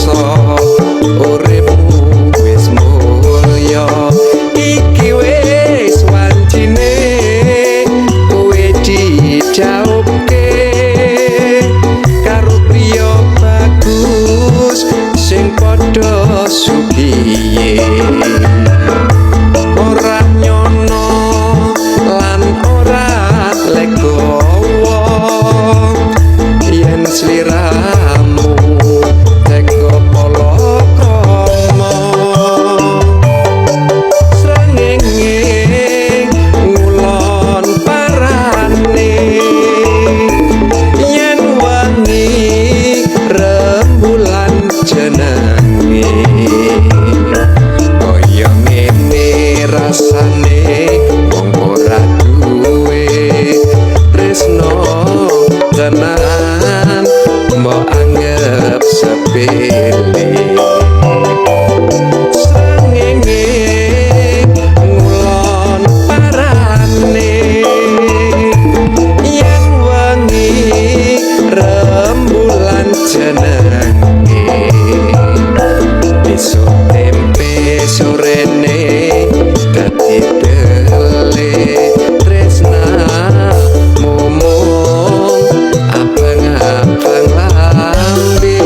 Rekoso uripmu wis mulya, iki wis wancine kowe dijaupke karo priya bagus sing padha sugihe. Ora nyono lan ora legowo yen sliramu tega palakrama. Srengenge ngulon parane yen wengi rembulan jenenge, kaya ngene rasane wong ora duwe tresno tenan, mbok anggep sepele. Srengenge ngulon parane yen wengi rembulan jenenge, besok tempe sorene dadi tele, tresnamu mung abang-abang lambe.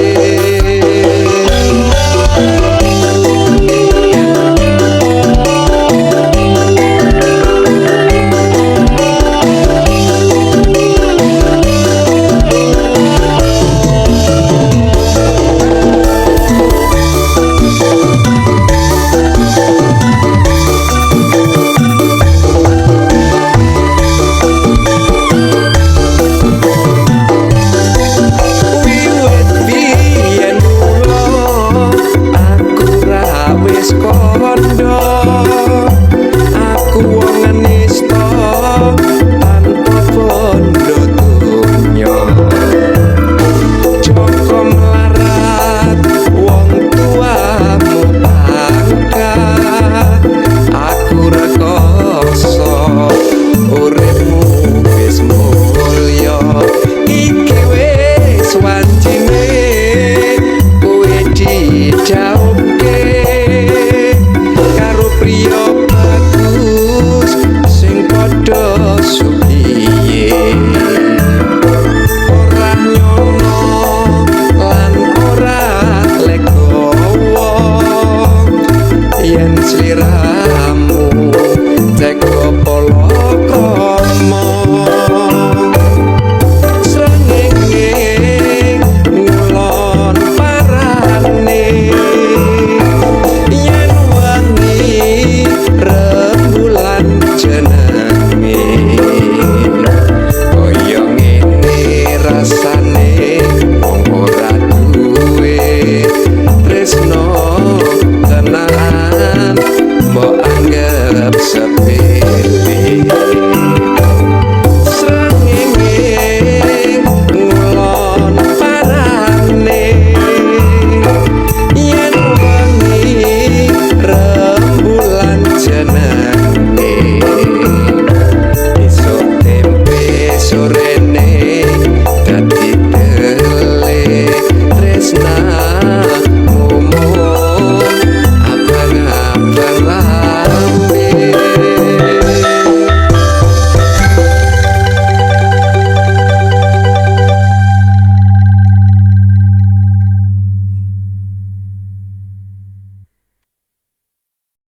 Wiwit biyen mula aku ra wis kandha, aku wong nista tanpa bondo donya. Joko melarat wong tuamu pangkat, aku rekoso uripmu wis mulya, iki wis wancine kowe dijauhke